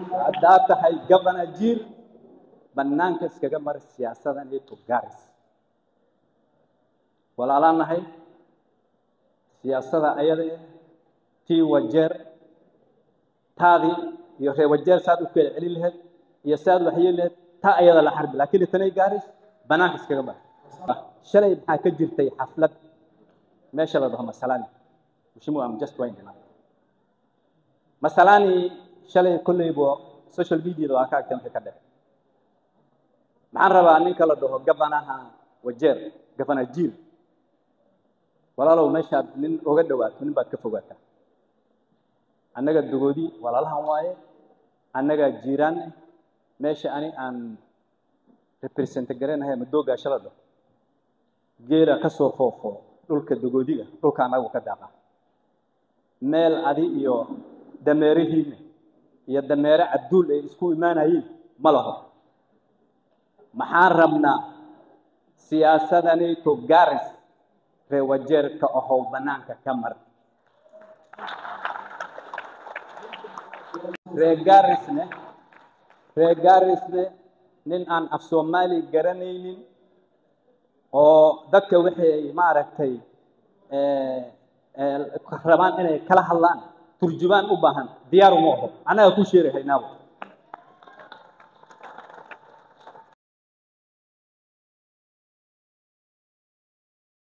Haddaad tahay Governor Jiir, bannaanka iskaga mar siyaasadan iyo Garis. Walaalaan nahay, siyaasada ayada eh tii Wajeer taadii iyo reer Wajeer saad u kala celin lahayd iyo saad wax yeeli lahayd, taa ayada la xarbi, laakiin tanay Garis bannaanka iskaga mar. Shalay maxaa ka jirtay xaflad meesha la dhaho Masalani? Mheshimiwa, I'm just winding up. Masalani shalay kolleybo social media waa ka aragteen wixii ka dhacay. Maxaan rabaa ninka la dhaho governaha Wajeer, Governor Jiir, walaalow, meeshaad nin oga dhawaato nin baad ka fogaataa. Annaga Dogoodi walaalahan waaye, annaga jiiraan eh. Meesha ani aan represent garanahay, Madoogaasha la dhaho, geela ka soo foofo dhulka Dogoodiga, dhulka annagu ka daaqa. Meel adi iyo dameerihiina iyo dameere Cabduul ay isku imaanayeen ma laho. Maxaan rabnaa siyaasadanayto Garis, reer Wajeerka ahow, bannaanka ka mar. Reer Garisne, reer Garisne, nin aan af Soomaali garanaynin oo dadka waxay maaragtay rabaan inay kala hadlaan turjubaan u baahan, diyaar uma aho. Annaga ku sheeri haynaabo.